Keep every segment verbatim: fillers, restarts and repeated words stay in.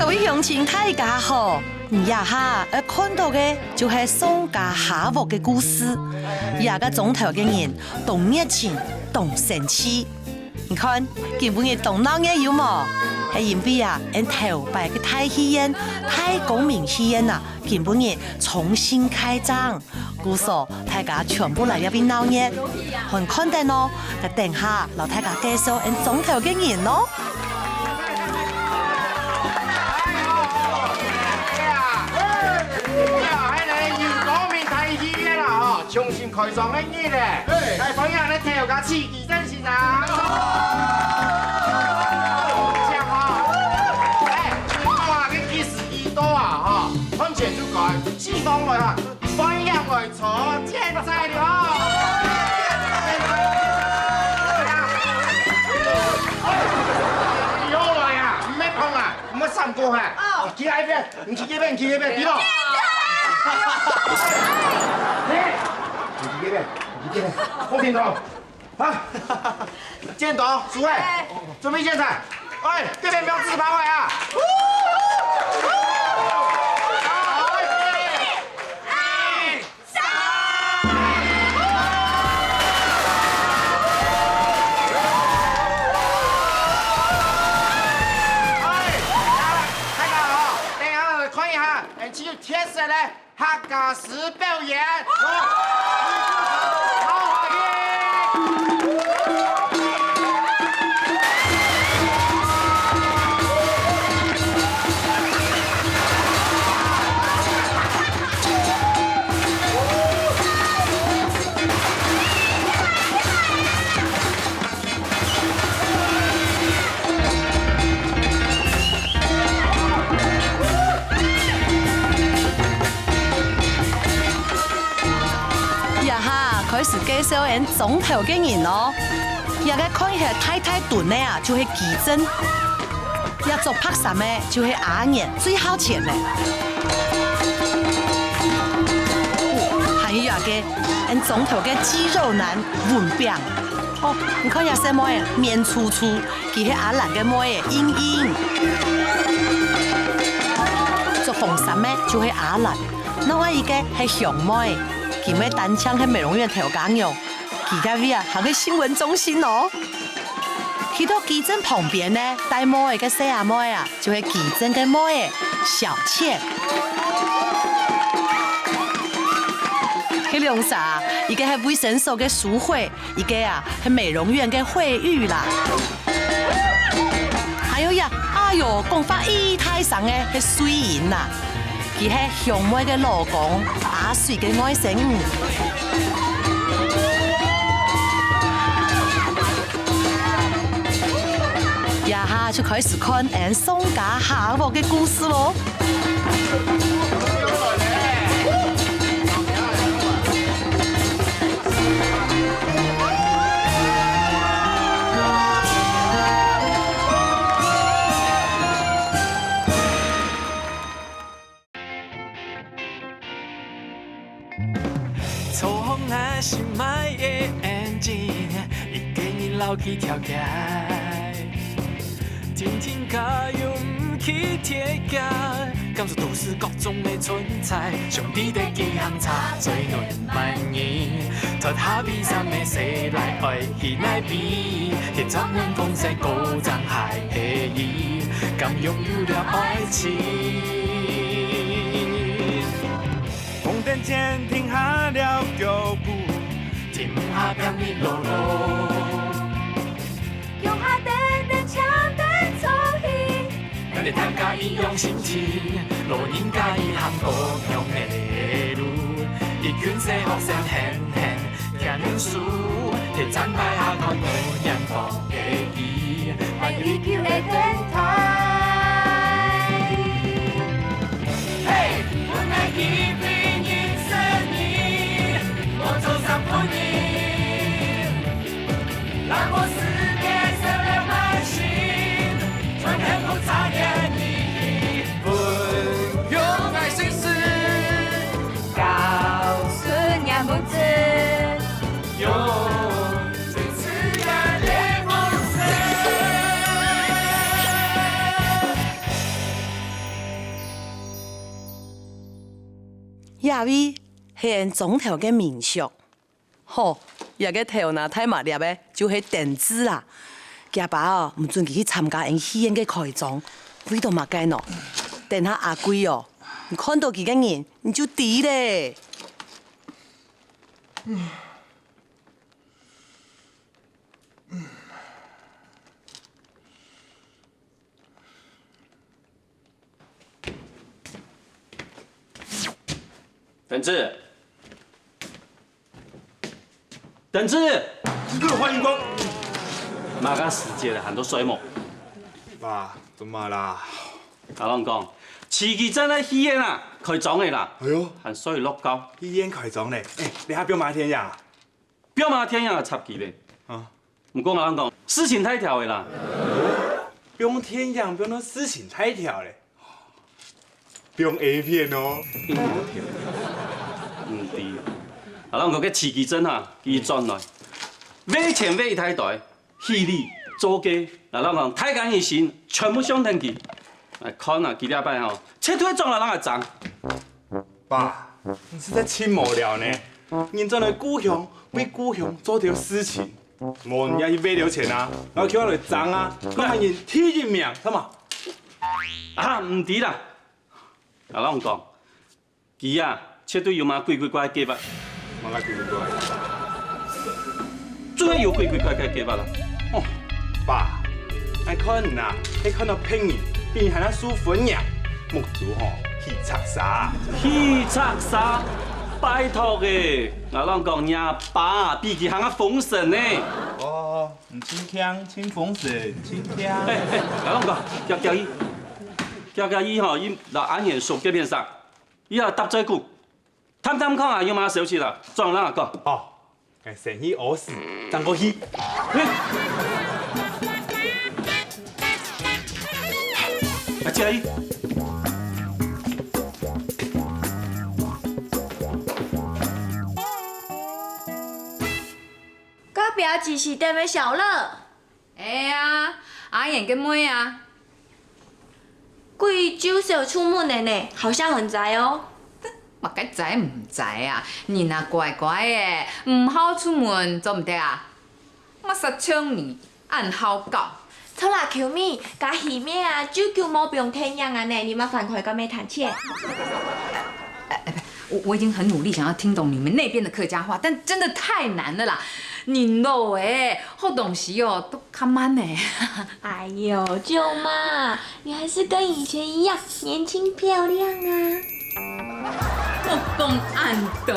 各位鄉親大家好，你這下愛看到个就係上家下屋个故事。這个庄頭个人當熱情，當生趣。你看，今晡日當鬧熱有無？係因為啊，𠊎頭擺个大戲院、大光明戲院啊，今晡日重新開張。 故所，大家全部來這位鬧熱，還看得哦！該等下摎大家介紹𠊎庄頭个人哦。哎呀，哎呀，還來有光明大戲院啦吼，重新開張个日咧，來歡迎𠊎頭家徐奇正先生。請哈，哎，你看啊，該吉時已到啊吼，看前就趕，四方來哈。 歡迎來坐，現在了。你好來啊，毋係碰啊，毋係三個哈。哦。你企該片，你企該片，你企該片，對無？嘿，你企該片，你企該片，好聽到。 啊，建東，諸位，哎。準備現場。哎，這片不要自拍啊！好，一、二、三。哎，大家好，大家好，看一下，哎，其實天神呢， 客家詩表演，好，好，好，耶！這下開始介紹𠊎庄頭个人囉。這个看起來大大墩个啊，就係基正。這著白衫个就係阿年，最好錢个。還有這个，𠊎庄頭个肌肉男文炳。 哦，你看這細妹仔，面粗粗，佢係阿蘭个妹仔，英英。著紅衫个就係阿蘭，另外一個係香妹，佢毋單淨係美容院頭家娘，佢个位啊還係新聞中心哦。去到基正旁邊呢，戴帽仔个細阿妹啊，就係基正个妹仔，小倩。佢兩儕，一個係衛生所个淑慧， 一個啊，係美容院个惠玉啦。還有呀，哎喲，講話異大聲个係瑞英啦，佢係香妹个老公，阿水个外甥女。這下就開始看𠊎上家下屋个故事囉。 坐䟘𠊎心愛个engine，一個人摎佢跳起來。 天天加油毋去停歇，感受都市各種个存在，兄弟在佢行車最暖滿意，脫下悲傷个世來愛去哪位？天長人共在高張海个雨，敢擁有了愛情？紅燈前停下了腳步，停下拼命路路。 腳下等等，請等坐起。𠊎等大家一樣心情，老人家也行各樣个路，一群細學生輕輕牽手，提砧擺下看多遠方个雨，還有依舊个電台。嘿，分𠊎機會認識你，我做三分你。這位係𠊎庄頭个民宿。吼，這个頭那大嫲粒个就係丁字啦。厥爸哦，毋准佢去參加𠊎戲院个開張，為著麼个呢？等下阿貴哦，你看著佢个人，你就知咧。 等子，等子，你个壞員工！麼个時節了，還在睡目？爸，做麼啦？阿郎講，徐其正个戲院啊，開張了啦，哎喲，還睡落覺。戲院開張了，哎，你還不用買天呀？ 不要嘛，天也插佢咧。啊，毋過𠊎講，事情大條个啦。放電影放到事情大條咧，放A片哦。毋知，𠊎講个徐其正哈，佢轉來，為錢為大袋，戲里做个，𠊎講大家一心，全部相挺佢。哎，看啊，佢這擺吼，絕對會撞𠊎个正。 爸，你實在盡無聊呢！人轉來故鄉，為故鄉做兜事情，無人也去為兜錢啊，然後叫𠊎來爭啊，乜還人第一名，係嘛？啊，毋知啦！𠊎摎你講，佢啊，絕對有麼鬼鬼怪个計畫。麼个鬼鬼怪？ 總係有鬼鬼怪怪个計畫啦。哦，爸，𠊎看你啊，係看著別人比你還較受歡迎，目珠吼，起賊沙。起賊沙？拜託欸，𠊎摎你講，若爸比佢還較豐盛呢。哦，你盡慶，盡豐盛，盡慶。哎哎，𠊎摎你講，遽遽佢，遽遽佢吼，佢摎阿年叔見面上，佢也搭嘴鼓。 探探看啊，有麼消息啦？轉來啊，講。哦，𠊎先去屙屎，正過去。啊，這裡。隔壁只是店个小樂。 哎呀，阿燕个妹啊。幾久少出門了呢，好像很宅哦。麼个宅毋宅啊？人啊乖乖个，毋好出門，做毋得啊？麼煞像你恁好搞。錯啦，Q咪，該戲名啊，久久無放電影啊呢，你嘛翻開該咩談切。 我我已經很努力想要聽懂你們那邊的客家話，但真的太難了啦！你老欸，學東西哦，都較慢呢。哎喲，舅媽，你還是跟以前一樣年輕漂亮啊！莫講恁多，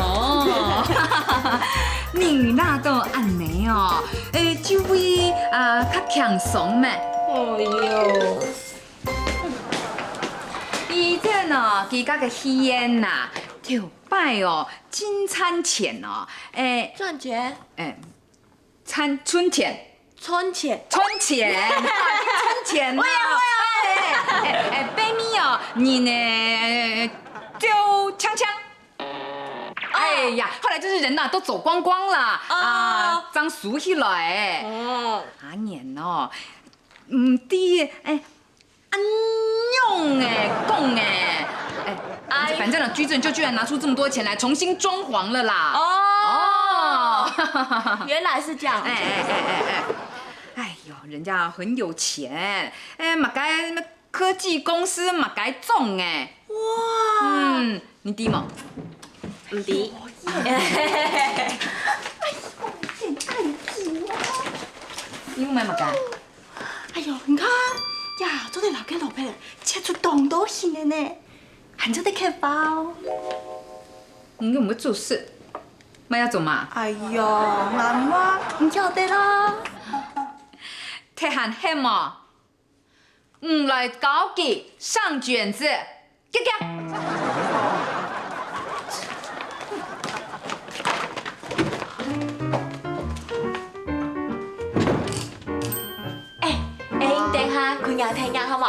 你那都恁呢哦，誒，就會啊較輕鬆咩。哎喲。 以前哦，佢該个戲院吶，頭擺哦，真賺錢哦，誒，賺錢？誒，賺，存錢。存錢？存錢，啊，真存錢吶。會啊，會啊。誒，誒，誒，白米哦，人呢，就強強。哎呀，後來就是人吶，都走光光啦，啊，哦。正收起來。哦。阿年哦，毋知，誒， 恁樣誒，講誒，誒，哎。反正呢，居正就居然拿出這麼多錢來重新裝潢了啦。哦，哦。原來是這樣。哎，哎，哎，哎，哎。哎喲，人家很有錢，誒，麼个，麼个科技公司麼个總誒。哇。嗯，你知無？毋知。哎喲，你真愛記啊。你有買麼个？ 哎喲，你看，呀，做得摎該蘿蔔切出當多形个呢，還做得刻花哦。你又毋會做事，麼个做嘛？哎喲，阿媽，你曉得啦。忒閒係無？毋來搞佢，上卷子。 遽遽。哎，哎，等下，看若電影好無？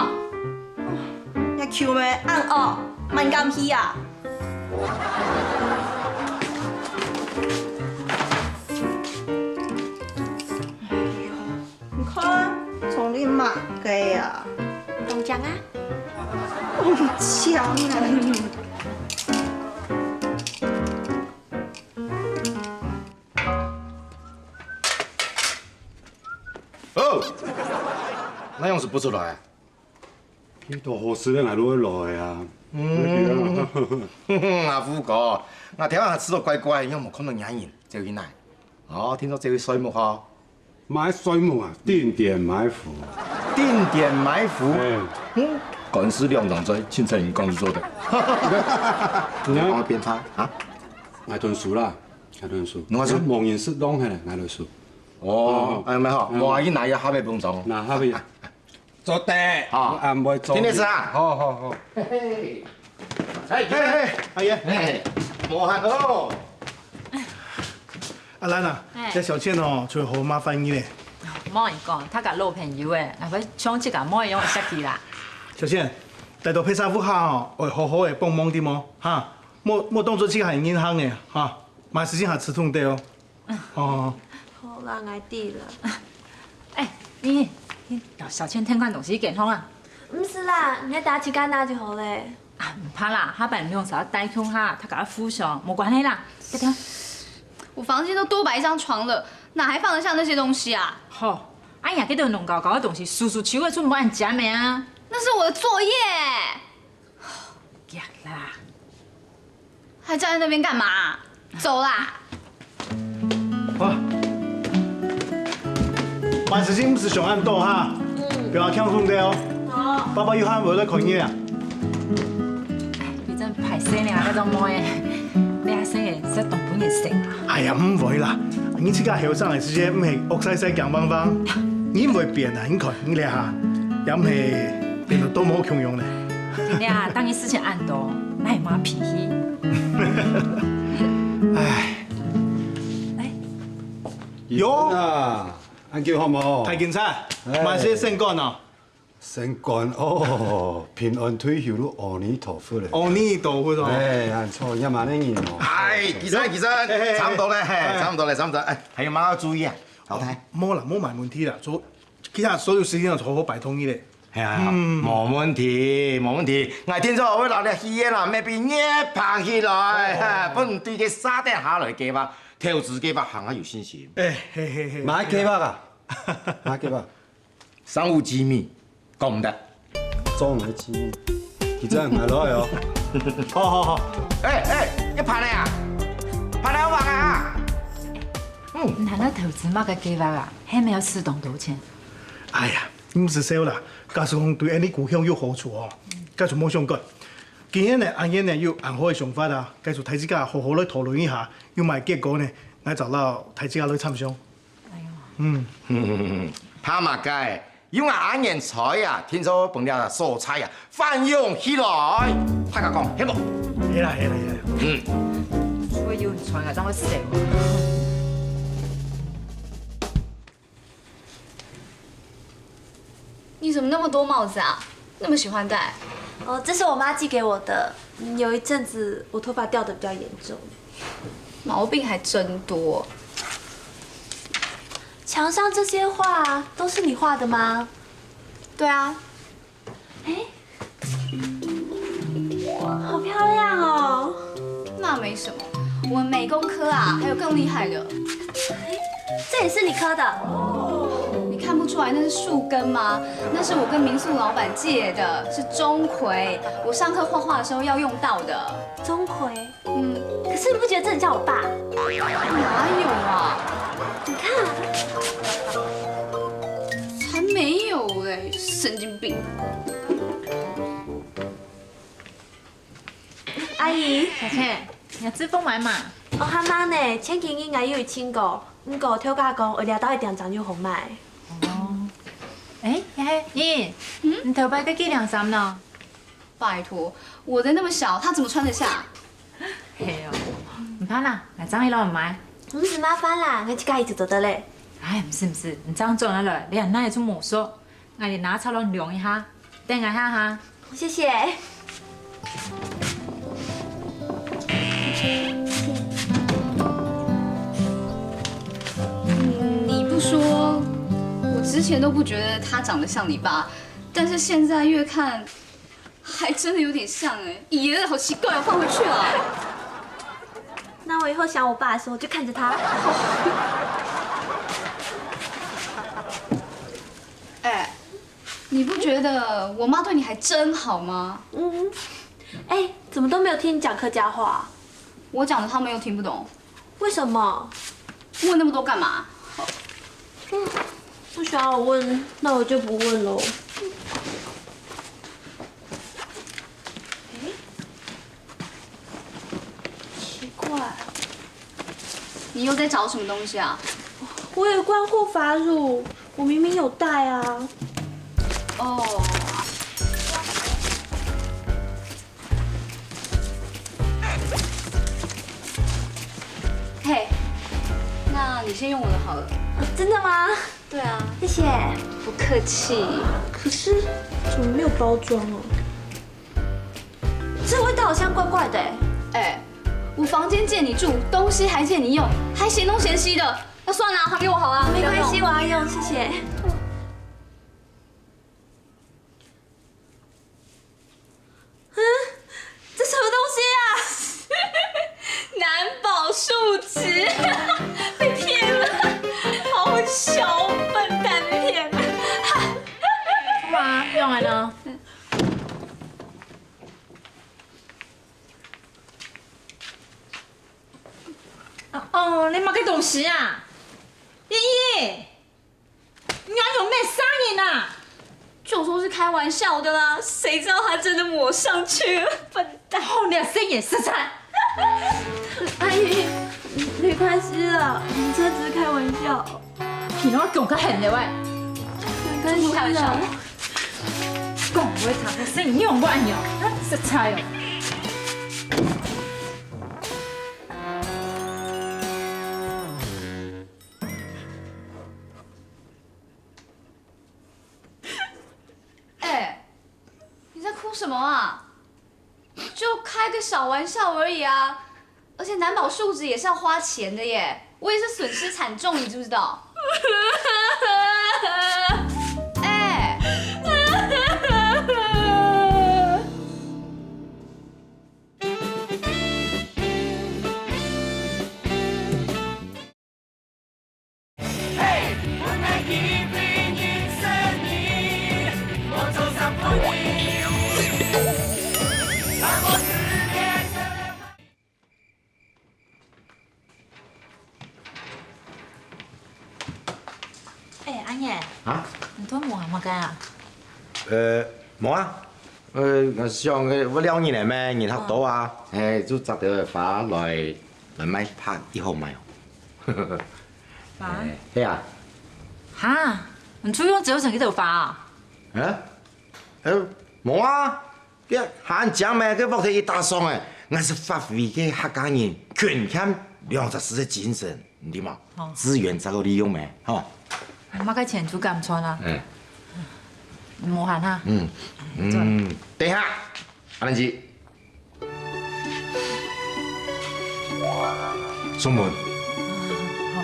若舅姆恁惡，慢敢去啊！ 你看，從你買个啊？中獎啊！中獎啊！那樣子不出來啊？你都好事了，𠊎都會來啊。嗯，阿富哥，𠊎頭下還試著怪怪，仰無看著人走進來？哦，聽說這位睡目吼。買睡目啊，定點埋伏。定點埋伏？哎。嗯，乾屍兩張嘴，清晨講是做得。你看，我變態啊？𠊎吞書啦，𠊎吞書。你看書？無人識弄下來，𠊎吞書。哦，哎，蠻好，嗯。我去拿一下下背膨脹。拿下背。 做得，好，我暗晡做。聽得識啊？好，好，好。嘿嘿，哎，嘿嘿，阿爺，嘿，無閒哦。阿蘭啊，哎。這小倩哦，就好麻煩你咧。莫你講，佢个老朋友誒，𠊎會像自家妹一樣惜佢啦。小倩，帶到別儕屋下哦，愛好好个幫忙點哦，哈，莫莫當做自家係銀行誒，哈，買時間還自動得哦。 哦。好啦，𠊎知啦。哎，你，你，小倩添罐東西健康啊？毋使啦，你等自家拿就好咧。啊，毋怕啦，下擺兩儕帶共下，大家互相，無關係啦。等等。我房間都多擺一張床了，哪還放得下那些東西啊？吼，哎呀，這兜弄搞搞个東西，隨隨手个就無恁尖个啊。那是我的作業。 遽啦！還站在那邊幹嘛？走啦！好，買時間毋使想恁多哈，嗯。不要忒衝動哦。好。爸爸有閒會來看你啊。哎，你真歹勢呢，該種妹，你阿生也是當分人惜啊。哎呀，毋會啦，你自家後生个時節，毋係惡勢勢、強橫橫，你毋會變啊！你看你這下，也毋係變到多麼共樣呢。 今日啊，當日事情恁多，哪有麼脾氣？唉。哎。有啊，恁久好無？大警察，哎。買些升官哦。升官哦，平安退休了，阿彌陀佛了。阿彌陀佛哦。哎，恁錯，也嘛恁人哦。哎，其實，其實，嘿，嘿，嘿。差不多了，嘿，哎。差不多了，差不多了。哎，還有麼个要注意啊？好，來。無啦，無麼問題啦，做，其他所有事情都好好拜託你咧。 係啊，嗯。無問題，無問題。𠊎定著會摎這戲院啊，乜變越辦起來，哦。分對該沙田下來計畫，投資計畫行啊有信心。哎，嘿嘿嘿。麼个計畫啊？麼个計畫？商務機密，講毋得。商務機密，佢真係來哦。好好好。哎哎，要拍了啊？拍了要忙啊？嗯。你還愛投資麼个計畫啊？還無使當多錢。哎呀， 毋使愁啦，假使講對𠊎俚故鄉有好處哦，該就無相干。既然呢，阿燕呢有恁好个想法啊，該就大自家好好來討論一下，有麼个結果呢，𠊎再摎大自家來參詳。哎喲。嗯。怕麼个？有𠊎阿燕在啊，定著分這所在啊，繁榮起來。大家講，係無？係啦，係啦，係啦。嗯。除了有你在啊，當會愁啊。 你怎麼那麼多帽子啊？那麼喜歡戴？哦，這是我媽寄給我的。嗯，有一陣子我頭髮掉得比較嚴重。毛病還真多。牆上這些畫都是你畫的嗎？對啊。 哎，好漂亮哦！那沒什麼，我們美工科啊，還有更厲害的。哎，這也是你刻的？你看不出來那是樹根嗎？那是我跟民宿老闆借的，是鍾馗。我上課畫畫的時候要用到的。鍾馗？ 嗯，可是你不覺得這很像我爸？哪有啊？你看。才沒有嘞，神經病！阿姨。小倩，你个制服買嘛？哦，還吂呢，前幾日𠊎有去尋過，毋過頭家講愛這兜个店正有好買。哦。哎，嘿嘿，你，嗯？你頭擺个幾領衫呢？ 拜託，我的那麼小，他怎麼穿得下？係哦，毋怕啦，𠊎正去摎你買。毋使麻煩啦，𠊎自家去就做得咧。哎，毋使毋使，你正轉來了，你恁耐就無說，𠊎來拿茶來涼一下，等𠊎下哈。謝謝。你不說，我之前都不覺得他長得像你爸，但是現在越看， 還真的有點像哎，咦，好奇怪哦，放回去啊。那我以後想我爸的時候就看著他。你不觉得我妈对你还真好吗？嗯，哎，怎么都没有听你讲客家话啊？我讲的他们又听不懂。为什么？问那么多干嘛？嗯，不需要我问，那我就不问喽。哎，奇怪，你又在找什么东西啊？我有一罐护发乳，我明明有带啊。哦。嘿，那你先用我的好了。真的吗？对啊，谢谢。不客气。可是怎么没有包装啊？这味道好像怪怪的欸。哎，我房间借你住，东西还借你用，还嫌东嫌西的。那算了，还给我好了。没关系，不要用。我要用，谢谢。嗯，这什么东西啊？蓝宝树脂，被骗了，好小笨蛋，被骗了。干嘛？用完了？哦，你买个东西啊？依依。 你还有咩声音啊？就说是开玩笑的啦，谁知道他真的抹上去了，笨蛋！好，你的声音实在。阿姨，没关系了，我们真的只是开玩笑。你那么讲个很的喂，没关系啦。讲我查个声音用我按鈕，实在哦。哎，你在哭什么啊？就开个小玩笑而已啊，而且蓝宝树脂也是要花钱的耶，我也是损失惨重，你知不知道？哎。哎，阿燕，啊？你昨晡無行麼个啊？呃，無啊。呃，想呃，𠊎尞日仔咩，人較多啊，哎，就摘兜花來來賣，拍一號賣哦。 花？哎，係啊。哈，你出去用紙又成幾朵花啊？啊？呃，無啊，這還講咩？這屋頭一打爽誒，𠊎係發揮个客家人勤儉兩隻字个精神，你知無？哦。資源才好利用咩，吼。麼个錢就敢賺啊？哎。無閒哈。嗯，嗯，等一下，阿蘭姐。 送門。好。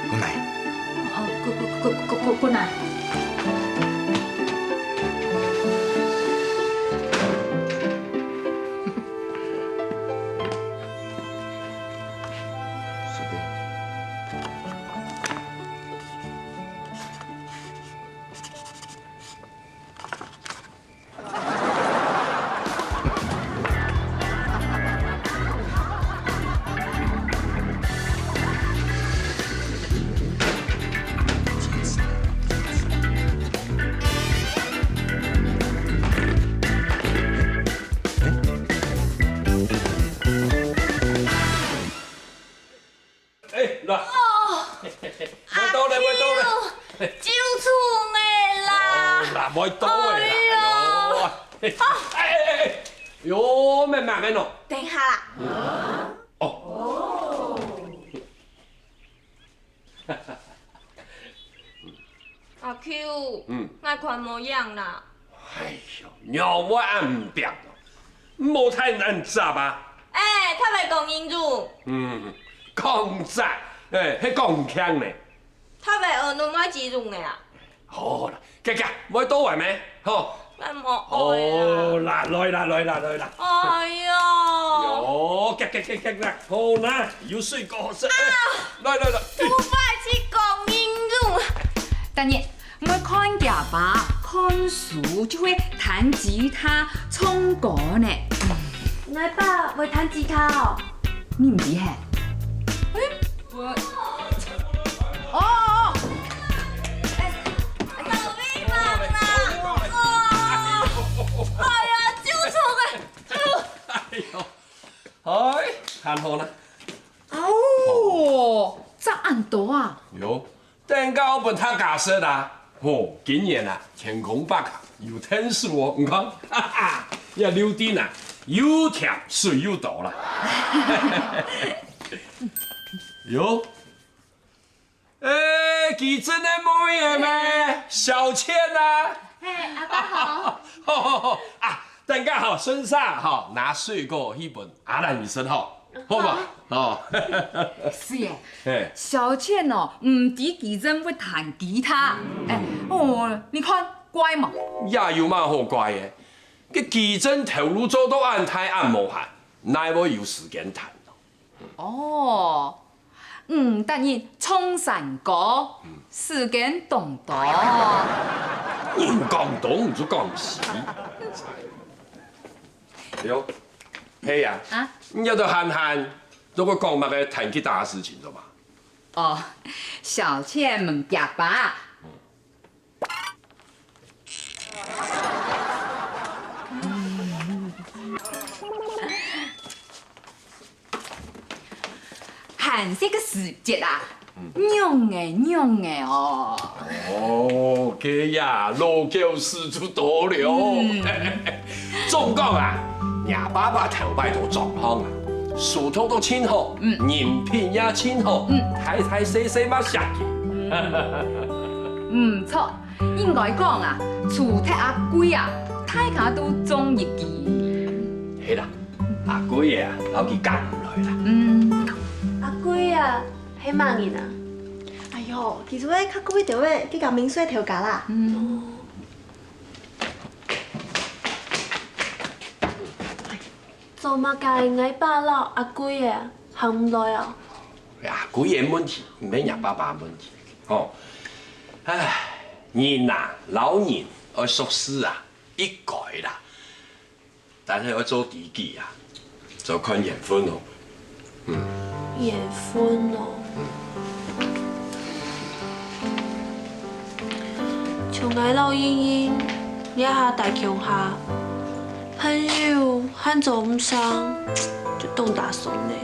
Good night。哦，good good good good good night。哎，來。哦，會到咧，會到咧。阿舅，救出我啦！哦，啦，會到咧啦。哎喲。哎喲。哎，哎，哎，哎。喲，慢慢个喏。等一下啦。哦。 阿舅，嗯。𠊎看無影啦。哎喲，仰會恁毋拚哦？無大人恁雜啊？哎，特別講英語。嗯，講雜，哎，係講強呢。特別學另外幾種个啊。好啦，遽遽，會到位咩？吼。𠊎無愛啦。好啦，來啦，來啦，來啦。哎喲。喲，遽遽遽遽遽，好啦，有水果好食。哎，來來來。都愛去講英語。等你。毋會看厥爸看書，就會彈吉他、唱歌呢。𠊎爸會彈吉他哦。你毋知嘿？嗯，我，哦，哦，哦。哎，哎，救命啊！哦，哎呀，救命啊！哎呦，哎，還好呢。哦，這恁多啊！有， 等下分大家食啊！吼，今年啊，天公伯啊，有𢯭手哦，你看，哈哈，這柳丁啊，又甜水又多啦。喲，欸，奇珍个妹仔咩？小倩啊！嘿，阿爸好。好好好啊，等下好，順續好，拿水果去分阿蘭醫生好，好無？好。哦。 係耶，嘿。小倩哦，毋知奇珍會彈吉他。哎，哦，你看，怪無？也有麼好怪个？該奇珍頭路做到恁大恁無閒，哪會有時間彈？哦，嗯，但你唱山歌，時間當多。人講東就講西。哎喲，係啊，啊？你這兜閒閒，都會講麼个彈吉他个事情做麼？ 哦，小倩問厥爸。閒息个時節啊，仰仔仰仔哦。哦，該呀，老教師就到了。嗯。 總講啊，若爸爸頭擺在莊項啊，書讀到盡好，嗯。人品也盡好，嗯。大大細細嘛惜佢。嗯。毋著，應該講啊，除忒阿貴啊，大家都中意佢。係啦，阿貴啊，摎佢講毋來啦。嗯。阿貴啊，係麼人啊？哎喲，其實係較古早个，該个民宿頭家啦。嗯。 做麼个𠊎爸摎阿貴仔行毋來啊？阿貴个問題，毋係若爸爸个問題。吼，唉，人啊，摎人愛熟事啊，應該啦。但係愛做知己啊， 就看緣分咯。嗯。緣分咯。像𠊎摎英英這下戴共下，朋友還做毋成，就當打爽咧。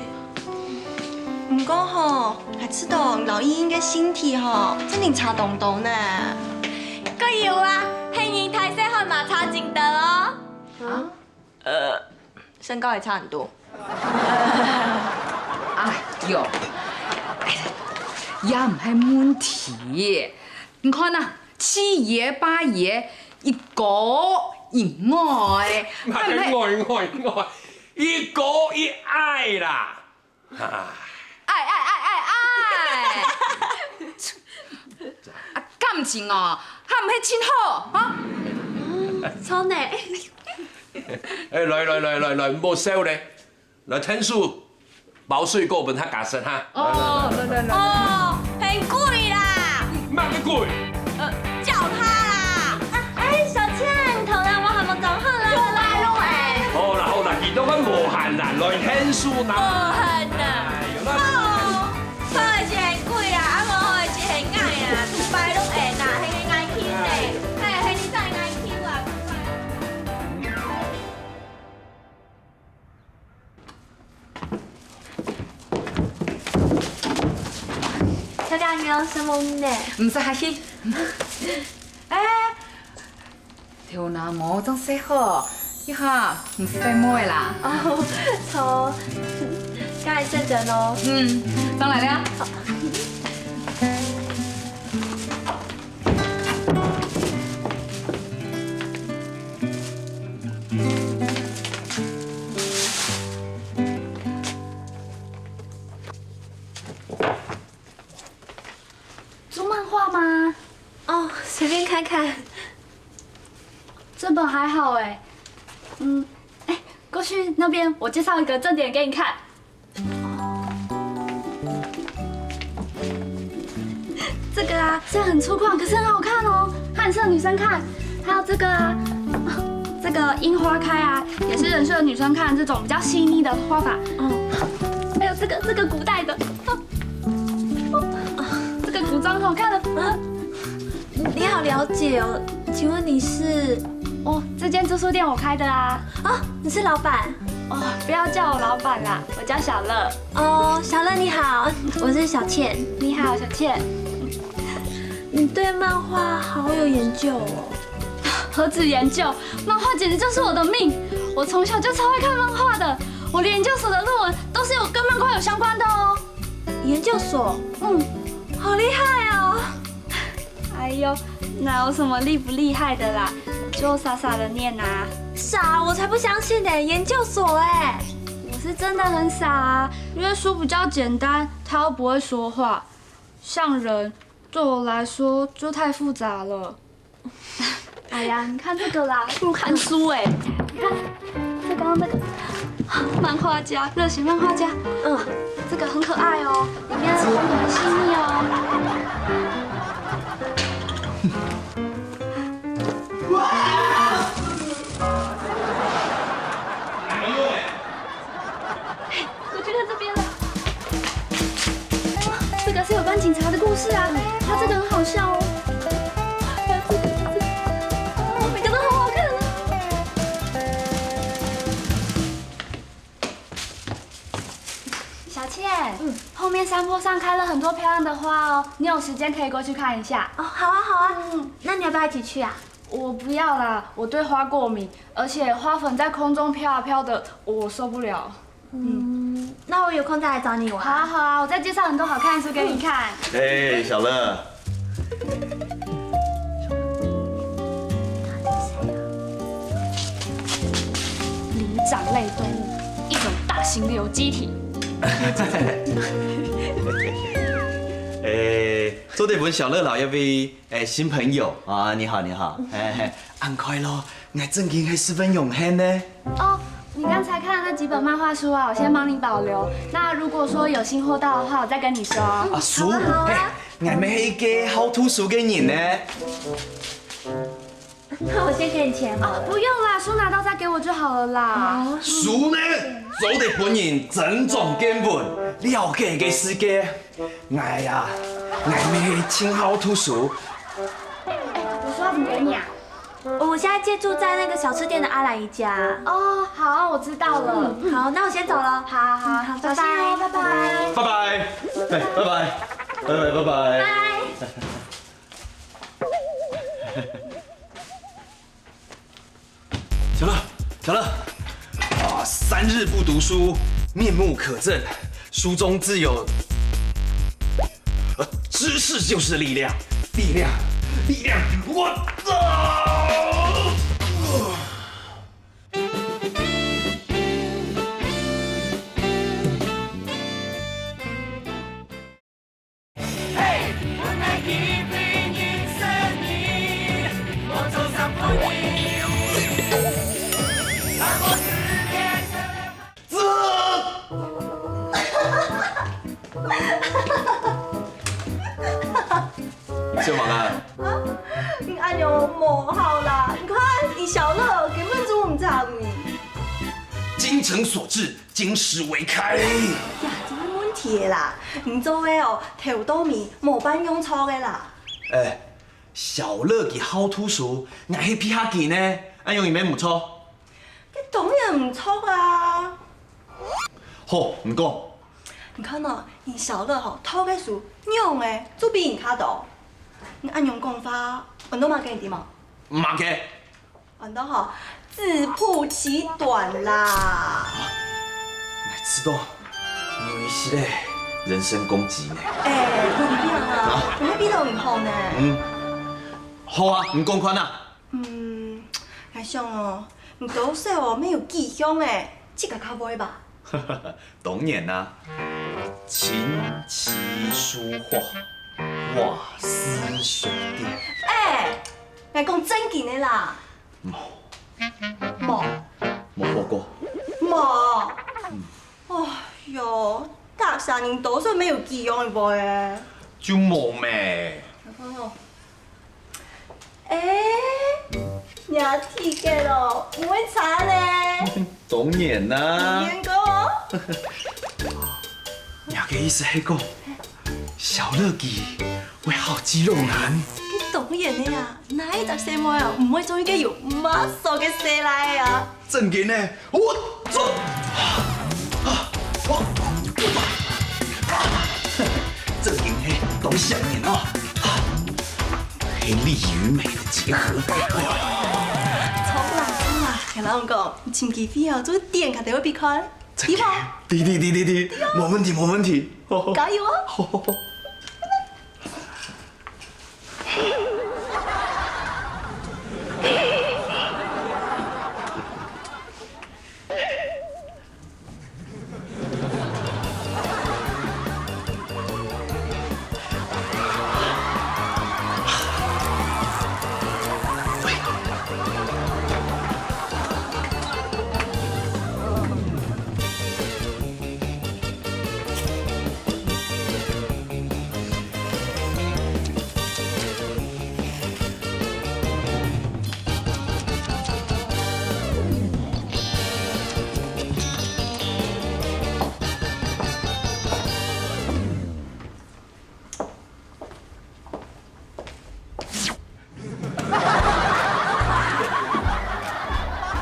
毋過吼，𠊎知道你摎英英个性體吼，真正差當多呢。該有啊，係人大細漢嘛差真多哦。啊？ 呃，身高也差很多。哎喲，哎呀，也毋係問題。你看啊，七爺八爺，一高一矮，麼个矮矮矮，一高一矮啦。 哎哎哎哎哎！啊，感情哦，還毋係盡好，哈？著呢。哎，來來來來來，毋好笑咧，來𢯭手，包水果分大家食哈。哦，來來來。哦，很貴啦。麼个貴？ 呃，腳踏啦。啊，哎，小倩，頭那我還沒搞好啦。又來了哎。好啦好啦，佢都還無閒啦，來𢯭手啦。無閒啦。哎喲，那哦，好个是很貴啦，啊無好个是很矮啦，拜六下啦，彼个矮輕咧，哎，彼个真矮輕啊。 小姐，你有什麼呢？毋使客氣。哎，頭那毛正洗好，一下毋使戴帽仔啦。哦，著，該係真哦。嗯，上來了。 做漫畫嗎？哦，隨便看看。這本還好欸。嗯，哎，過去那邊，我介紹一個正點給你看。這这个啊，虽然很粗犷，可是很好看哦，它很适合女生看。还有这个啊，这个《樱花开》啊，也是很适合女生看这种比较细腻的画法。嗯，还有这个这个古代的，这个古装很好看的。你好了解哦，请问你是？哦，这间租书店我开的啊。哦，你是老板？哦，不要叫我老板啦，我叫小乐。哦，小乐你好，我是小倩。你好，小倩。你对漫画好有研究哦。何止研究，漫画简直就是我的命。我从小就超爱看漫画的，我连研究所的论文都是有跟漫画有相关的哦。研究所？嗯，好厉害哦！哎呦，哪有什么厉不厉害的啦，就傻傻的念啊。傻，我才不相信呢！研究所哎，我是真的很傻啊，因为书比较简单，它又不会说话，像人对我来说就太复杂了。哎呀，你看这个啦，不如看书哎。你看，这刚刚那个漫画家，热血漫画家，嗯，这个很可爱哦，里面很细腻哦。我觉得这边了。这个是有关警察的故事啊，它这个很好笑哦。还有这个，这个，哦，每个都好好看啊。小倩，嗯，后面山坡上开了很多漂亮的花哦，你有时间可以过去看一下。哦，好啊，好啊。嗯，那你要不要一起去啊？我不要啦，我对花过敏，而且花粉在空中飘啊飘的，我受不了。嗯，那我有空再来找你玩。好啊好啊，我再介绍很多好看的书给你看。哎，小乐，灵长类动物，一种大型的有机体。哎，做得分小乐老一位哎新朋友啊，你好你好，哎，恁快樂，𠊎正經係十分榮幸呢。哦，你剛才看的那幾本漫畫書啊，我先幫你保留。那如果說有新貨到的話，我再跟你說。啊，叔，嘿，𠊎乜係一個好讀書个人呢。那我先給你錢好了。不用啦，書拿到再給我就好了啦。書呢，做得分人增長見聞，了解个世界。𠊎呀，𠊎乜係盡好讀書。我說要怎麼給你啊？我現在借住在那個小吃店的阿蘭姨家。哦，好，我知道了。好，那我先走了。好好好，好，小心哦，拜拜。拜拜，哎，拜拜，拜拜拜拜。小乐，小乐，啊，三日不讀書，面目可憎，書中自有，呃，知識就是力量，力量，力量，我操！笑麼个？你恁樣無好啦！你看，你小樂根本就毋知你。精誠所至，金石為開。呀，這个問題个啦，你做个哦，頭到尾無半樣錯个啦。哎，小樂佢好讀書，𠊎係比下佢呢，恁樣有無毋著？該當然毋著啊！好，你講。你看哦，你小樂吼，讀个書仰仔就比人較多。你恁樣講話，安到麼个你知無？麼个？安到吼，自曝其短啦。知道，你有一息个人身攻擊呢。哎，你這樣啊，你還比較毋好呢。嗯，好啊，你講看啊。嗯，𠊎想哦，你多少哦，乜有幾項誒，自家較會吧？當然啦，琴棋書畫，畫師水電。哎，𠊎講正經个啦。無，無，無學過。無。哎喲，大家人多少乜有幾樣个會誒。就無咩。哦，哎，你个體格哦，毋會差呢。當然啦。有練過哦。你个意思係講，小樂基會好肌肉男？該當然个呀，哪一隻細妹啊，毋會中意該有muscle个細倈仔啊？ 正經呢，我做，啊，我，啊，正經係當少年哦，啊，黑麗與美的結合。著啦，著啦，𠊎摎你講，尋機會哦，做電下來分你看，著無？對，對，對，對，對，無問題，無問題。加油哦！好，好，好。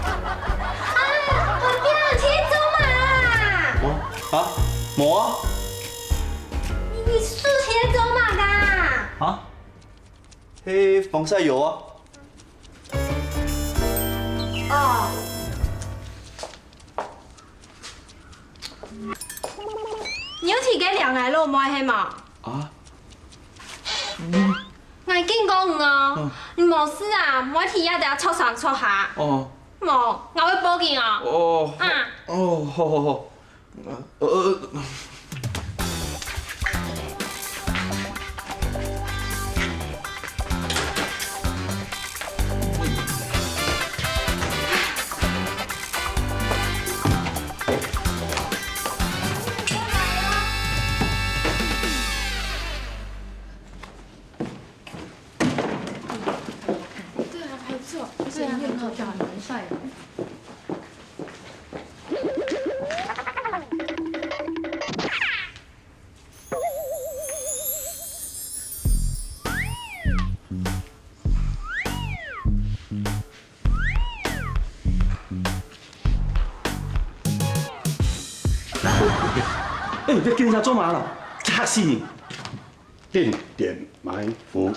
啊，我變天竺馬啦！哦，啊，無啊。你，你是天竺馬啊？啊？係防曬油啊。哦。你有提个兩個老妹係無？啊？ 𠊎警告你哦，嗯。你無事啊，莫在這兜著上著下。哦。無，𠊎會報警哦。哦，啊。哦，好，好，好。呃，呃，呃。 對啊，還不錯，而且你也可以講很帥哦。哎，這警察做麼个啦？嚇死人！ 定點埋伏。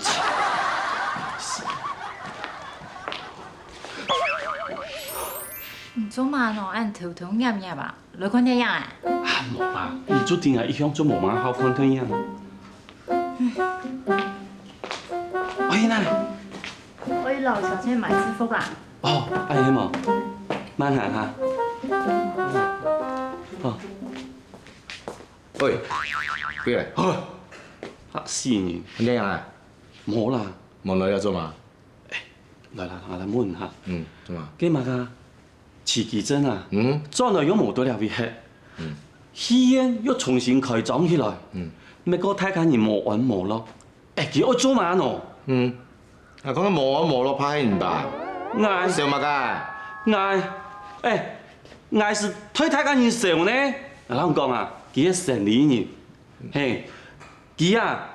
你做麼个恁偷偷摸摸啊？來看電影啊？啊，無啊，你注定啊，一向就無麼好看電影。哎，哪裡？我去摎小姐買制服啦。哦，恁樣無？慢行哈。哦。 喂，過來。好，嚇死人！你仰啊？無啦。無來這做麼？來啦，𠊎來問下。嗯，做麼？該麼个徐奇珍啊，嗯？轉來又無在這位歇。嗯。戲院又重新開張起來。嗯。毋過大家人無安無樂。 哎，佢愛做麼个喏？嗯，啊，講到無安無樂怕人吧？𠊎，笑麼个？𠊎，哎，𠊎係代大家人笑呢。𠊎摎你講啊，佢係生理人，嘿，佢啊，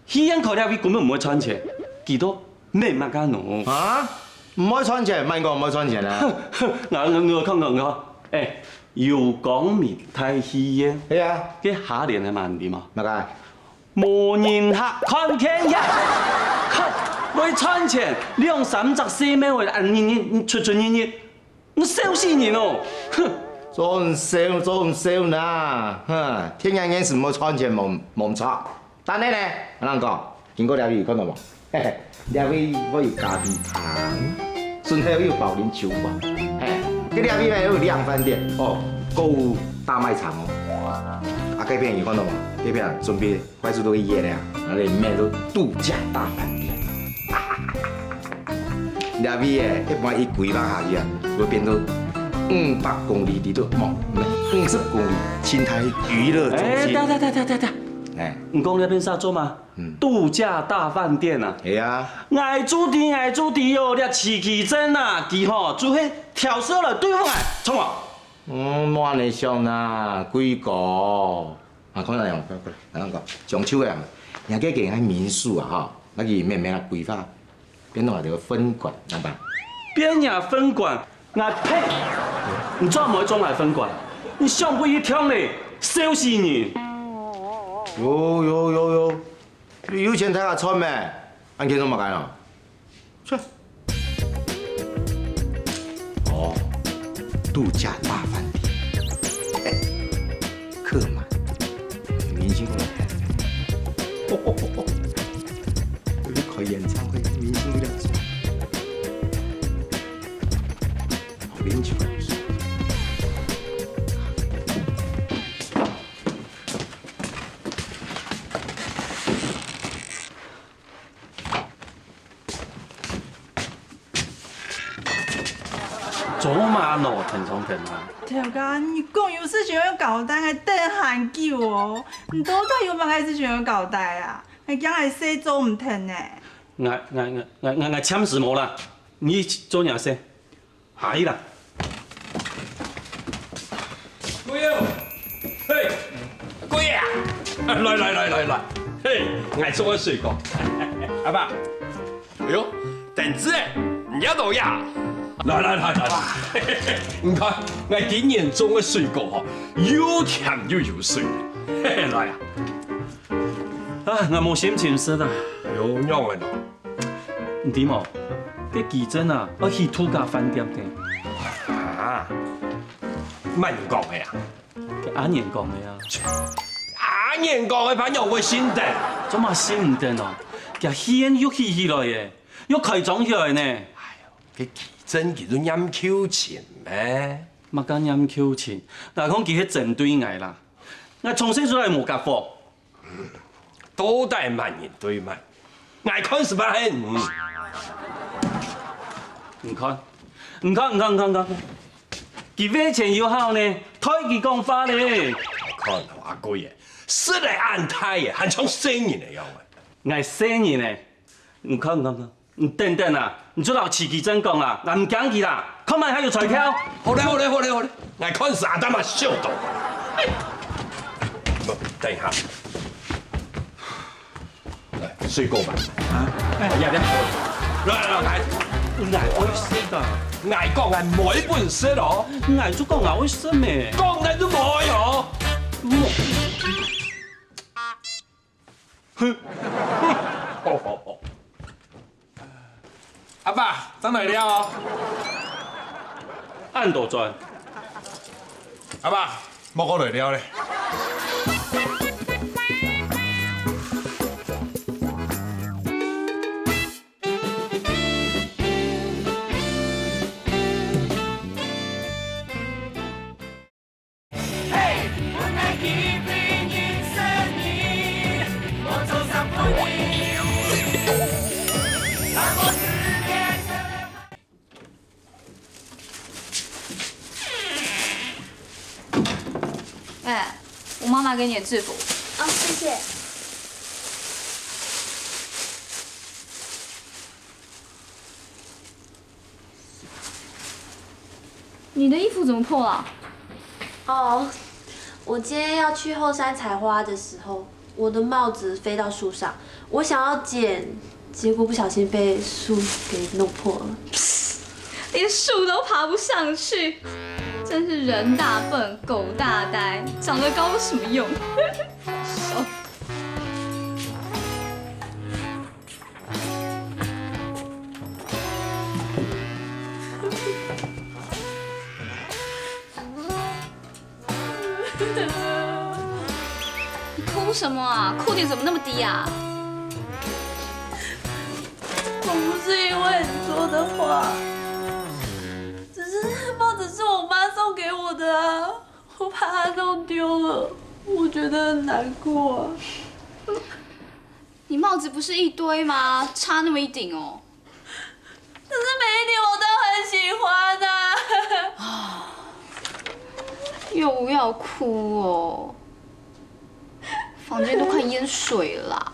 戲院開這位根本毋會賺錢，佢都無麼个喏。啊？毋會賺錢？麼人講毋會賺錢啊？𠊎，𠊎，𠊎，看，看，看，哎，有光明大戲院，係啊。該下聯係麼个嘛？麼个？ 無人客看電影，看，會賺錢，兩三隻細妹仔，啊，日日出出入入，你笑死人哦！哼！做毋笑，做毋笑哪，哼，電影院係無賺錢無，無毋著。但係呢，𠊎摎你講，經過這位，看到無？嘿嘿，這位會有咖啡廳，順後有保齡球館，嘿，該這位呢有量販店，哦，購物大賣場哦。啊，該片有看到無？該片準備 快速度一夜了，那裡面都度假大飯店。這位誒，一般一規劃下去啊，會變到五百公里裡肚，無，五十公里，生態娛樂中心。哎，等等等等等等，你講這片啥做嘛？度假大飯店啊？係啊。𠊎就知，𠊎就知哦，這徐奇珍啊，佢吼就係挑事來對付𠊎，著無？嗯，莫恁樣想啦，貴哥。啊，看下樣，過來，過來，過來，講，張秋啊，人家个民宿啊，吼，該佢慢慢來規劃。 變成𠊎兜个分館，知無？變成分館，𠊎呸！你做麼會做𠊎分館？你想不一樣咧，笑死人！有有有有，有錢大家賺咩？恁欠做麼个呢？切！哦，度假大飯店，客滿，明星過來。 開演唱會，明星都要做。好，明星。做麼个喏，天上天啊？頭家，你講有事情愛交代，𠊎等恁久哦。你到底有麼个事情愛交代啊？𠊎驚𠊎事做毋忒呢。𠊎、𠊎、𠊎、𠊎、𠊎暫時無啦，你做你个事，下去啦。 貴哦，嘿，貴啊！來來來來來，嘿，𠊎種个水果。阿爸，哎喲，等子哎，你也到呀？來來來來來，你看，𠊎今年種个水果吼，又甜又有水。嘿嘿，來啊！啊，𠊎無心情食啦。有樣个喏。 你知無？該奇珍啊，愛起度假飯店个。啊，麼人講个啊？該阿年講个啊。阿年講个，仰會信得？做麼信毋得哦？佢戲院又起起來个，又開張起來呢。哎喲，該奇珍佢就念舊情咩？麼个念舊情？哪講佢係針對𠊎啦？𠊎從細就來無合伙。 到底麼人對麼？𠊎看係毋係你。你看，你看，你看，你看，你看，佢為錢又好呢，代佢講話咧。看哦，阿貴欸，食了恁大欸，還像細人个樣欸。𠊎細人欸，你看，你看，你看。 你等等啊，你就摎徐奇珍講啊，𠊎毋驚佢啦，看覓還有才調。好咧，好咧，好咧，好咧，𠊎看係阿達嘛想到。等一下，來，水果吧。啊？哎呀，來來來，𠊎愛食个。𠊎講𠊎無本事哦。𠊎就講𠊎愛食咩。講了就無哦。哼，好好好。 阿爸，正來尞哦。恁多轉。阿爸，莫過來尞咧。 哎，我妈妈给你的制服。哦，谢谢。 你的衣服怎么破了？哦，我今天要去后山采花的时候，我的帽子飞到树上，我想要捡，结果不小心被树给弄破了。连树都爬不上去，真是人大笨，狗大呆，长得高有什么用？笑死。 你哭什么啊？哭点怎么那么低啊？我不是因为你说的话，只是帽子是我妈送给我的啊，我把它弄丢了，我觉得很难过啊。你帽子不是一堆吗？差那么一顶哦。 可是每一顶我都很喜欢啊。又要哭哦，烦房间都快淹水了啦。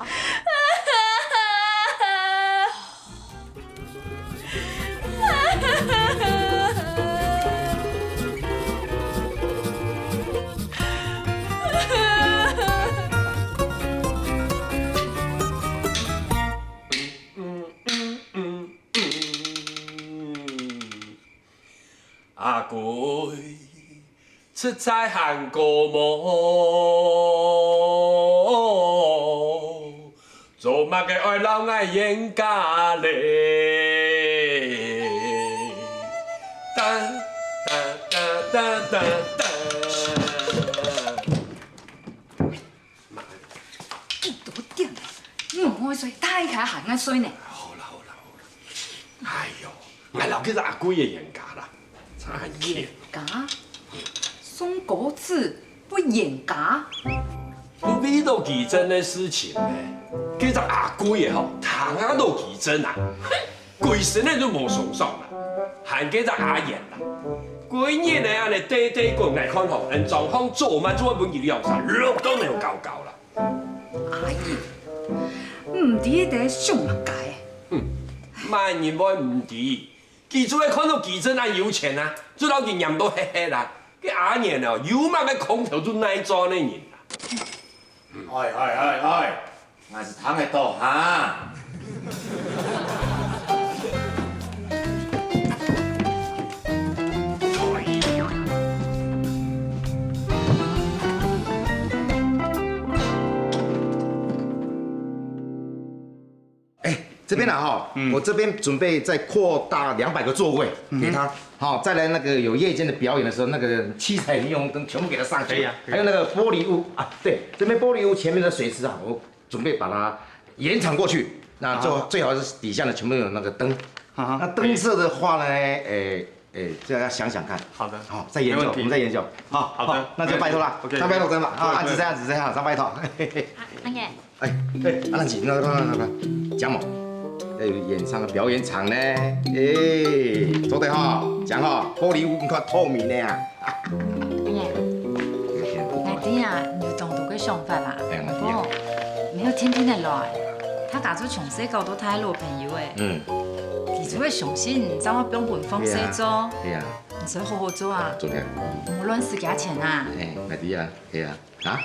阿貴，實在還過無，做麼个愛摎𠊎冤家咧？噠噠噠噠噠噠。 幾多點了？你毋愛睡，大家還愛睡呢。好啦，好啦，好啦。哎喲，𠊎摎該隻阿貴仔冤家啦，差遠。冤家？送果子會冤家？毋為著奇珍个事情呢，該隻阿貴仔吼，聽啊著奇珍啊，歸身仔都無鬆爽啦，還該隻阿燕啦，歸日仔恁仔趯趯滾來看吼，恁狀況做毋做分佢兩儕落到腦搞搞啦。 阿姨，毋知你在想麼个？嗯，麼人會毋知？佢就係看著奇珍恁有錢啊，就摎佢黏到核核啦。該阿燕哦，有麼个空頭就耐做个人啊。哎哎哎哎，𠊎係聽得到哈。 哎，這邊啦哈，嗯。我這邊準備再擴大兩百個座位給他。嗯哼。好，再來那個有夜間的表演的時候，那個七彩霓虹燈全部給他上去。可以啊，可以。還有那個玻璃屋啊，對，這邊玻璃屋前面的水池啊，我準備把它延長過去。那最，啊。最好是底下呢全部有那個燈。啊哈。那燈色的話呢，哎，哎，這要想想看。好的。好，再研究，沒問題。我們再研究。好，好的，好，那就拜託啦，沒問題。OK，上拜託，OK。真的，啊，OK。啊，就這樣子，這樣，上拜託。 阿燕，哎，哎，阿蘭姐，那，那，那，那，講嘛，要有演唱的表演場呢。哎，做得哈，講哈，玻璃屋你看透明的啊。阿燕，𠊎知啊，你有當多个想法啦。哎，𠊎知啊。不過，沒有天天的來，大家就從細搞到大个老朋友哎。嗯。佢就會相信，你正會放分放手做。對啊，對啊。你就好好做啊。做得。莫亂使佢錢啊。哎，𠊎知啊，對啊。 啊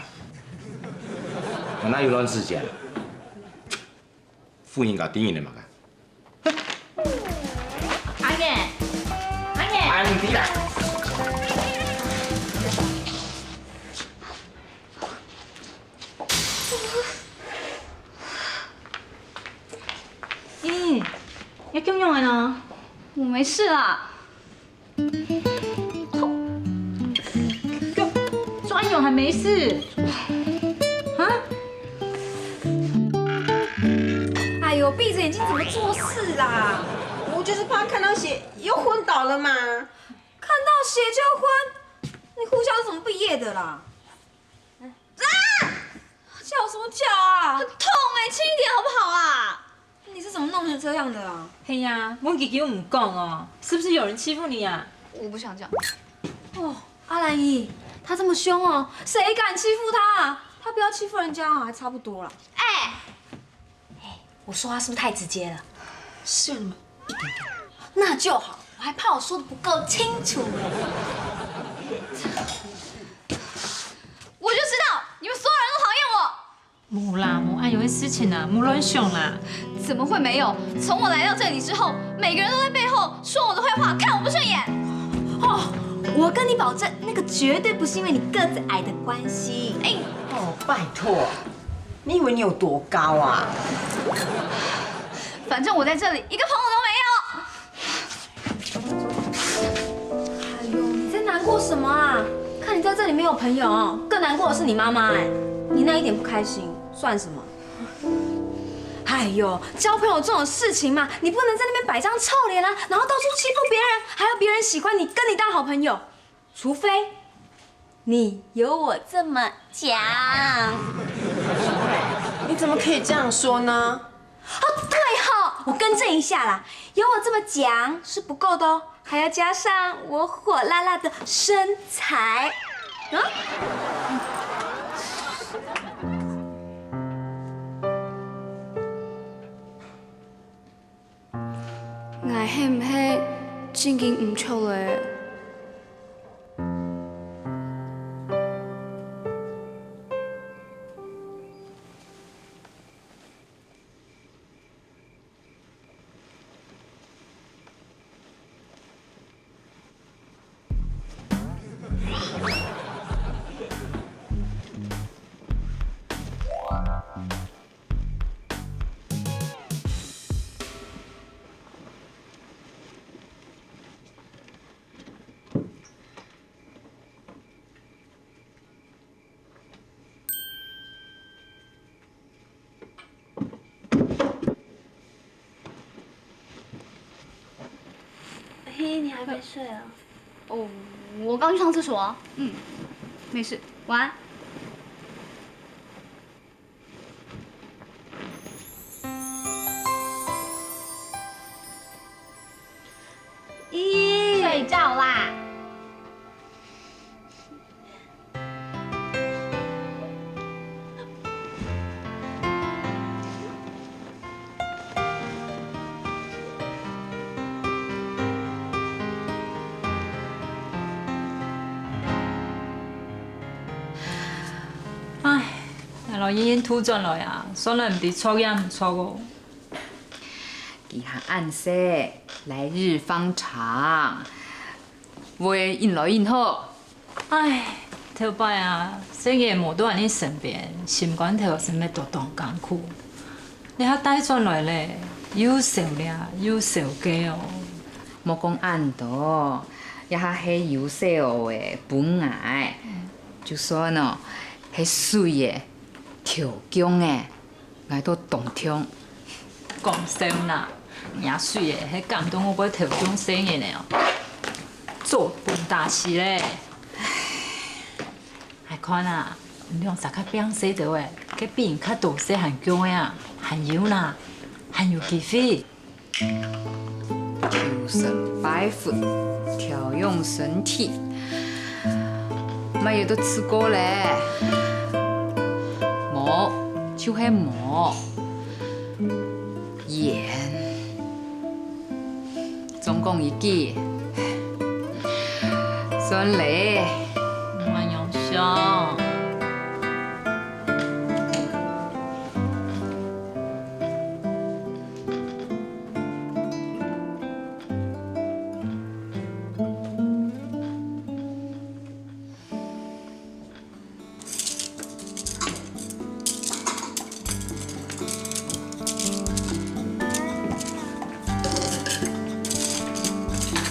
？𠊎哪有亂使錢？婦人家知人个麼个？阿燕，阿燕。哎，你啦。咦，你仰般个呢？我沒事啦。 專有還沒事啊？哎喲，閉著眼睛怎麼做事啦？我就是怕看到血又昏倒了嘛。看到血就昏？你護校是怎麼畢業的啦？ 啊！叫什麼叫啊？很痛欸，輕一點好不好啊？你是怎麼弄成這樣的啊？嘿呀，問佢佢又毋講哦，是不是有人欺負你啊？我不想講。哦，阿蘭姨，他這麼兇哦，誰敢欺負他啊？他不要欺負人家啊，還差不多啦。哎， 我說話是不是太直接了？是有那麼一點點。那就好，我還怕我說得不夠清楚呢。我就知道你們所有人都討厭我。無啦，無恁樣个事情啦，莫亂想啦。怎麼會沒有？從我來到這裡之後，每個人都在背後說我的壞話，看我不順眼。哦，我跟你保證，那個絕對不是因為你個子矮的關係。哎，哦，拜託， 你以為你有多高啊？反正我在這裡一個朋友都沒有。哎喲，你在難過什麼啊？看你在這裡沒有朋友，更難過的是你媽媽哎。你那一點不開心算什麼？哎喲，交朋友這種事情嘛，你不能在那邊擺張臭臉啊，然後到處欺負別人，還要別人喜歡你，跟你當好朋友。除非 你有我這麼強。你怎麼可以這樣說呢？哦，對吼，我更正一下啦，有我這麼強是不夠的哦，還要加上我火辣辣的身材。啊？ ，𠊎係毋係正經毋著咧？ 嘿，你还没睡啊？哦，我刚去上厕所啊。嗯，没事，晚安。咦，睡觉啦。 唉，𠊎摎茵茵渡轉來啊，算來毋知著也毋著哦。佢還恁細，來日方長，會引來引去。 唉，頭擺啊，細人無在𠊎等身邊，心肝頭實在都當艱苦。這下帶轉來咧，又愁這又愁該哦。莫講恁多，這下係有細人仔分𠊎，就算哦，係媠仔、頭降仔， 𠊎都當暢。講笑啦，若媠仔係感動𠊎會頭降細人仔哦，早分打死咧。𠊎看啊，你兩儕較拚勢兜仔，該比人較多細還降仔啊，還有啦，還有機會。 求神拜佛，調養身體，乜有得試過咧？無，就係無。緣，總講一句，算咧。莫恁樣想。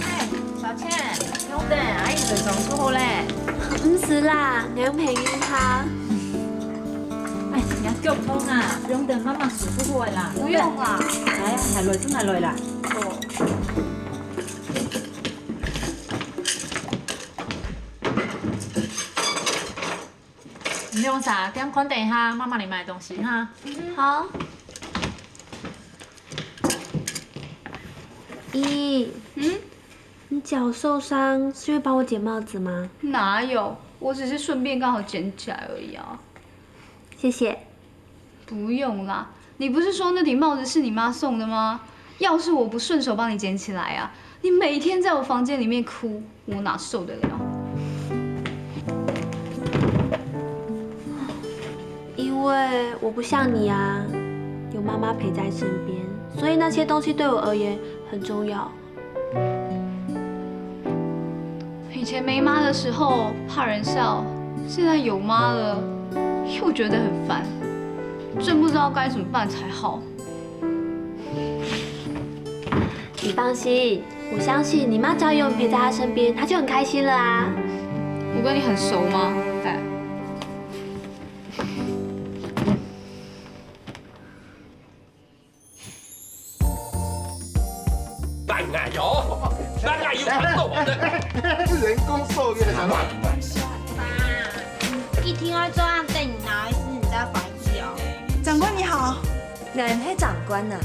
哎，小倩，毋用等，阿姨化妝就好咧。毋使啦，𠊎用鼻音哈。哎，你腳痛啊，毋用等，媽媽舒服好了啦。不用啦。哎，還來就還來啦。哦。 你兩儕店看等一下，媽媽來買東西哈。好。咦，嗯？你腳受傷是因為幫我剪帽子嗎？哪有，我只是順便剛好剪起來而已啊。謝謝。 不用啦，你不是說那頂帽子是你媽送的嗎？要是我不順手幫你捡起來啊，你每天在我房間裡面哭，我哪受得了？因為我不像你啊，有媽媽陪在身邊，所以那些東西對我而言很重要。 以前沒媽的時候怕人笑，現在有媽了又覺得很煩，真不知道該怎麼辦才好。你放心，我相信你媽只要有你陪在她身邊，她就很開心了啊。我跟你很熟嗎？哎。 辦案喲，辦案有傳統的。人工受孕的想法。爸，一定要這樣等你拿一次，你再反一次哦。長官你好。𠊎毋係長官啊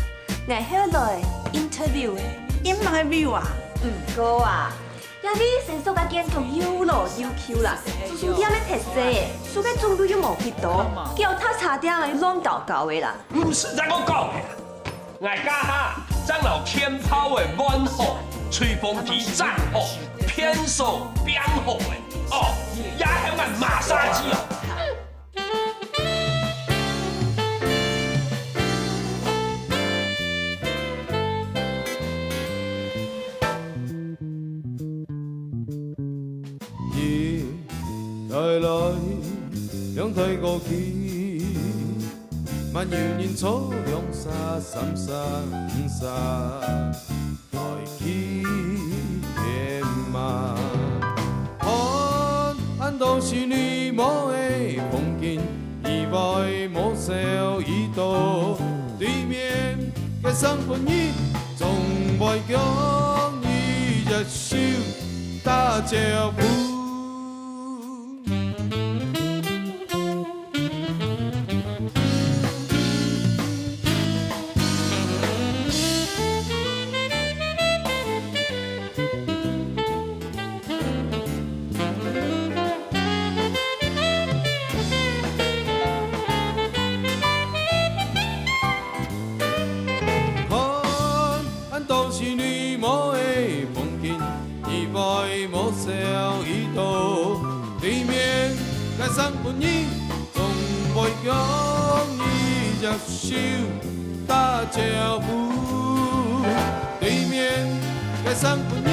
，𠊎係來interview个。interview啊？毋過啊，這位先生个間房又老又舊啦，就算店个特色，書个種類又無幾多，腳踏車店个亂搞搞个啦。毋使再過講，𠊎家下正摎拳頭仔換好，吹風機轉好，便所拚好咧，哦，也喊𠊎馬殺雞哦。 一台來，兩台過去，還有人坐兩儕、三儕、五儕，來去天馬。看恁多心裡無个風景，意外無少已到，對面个生份人，總會共你一手打招呼。 看恁多心裡無个風景，意外無少已到，對面个生份人，總會共你一手打招呼。對面个生份人，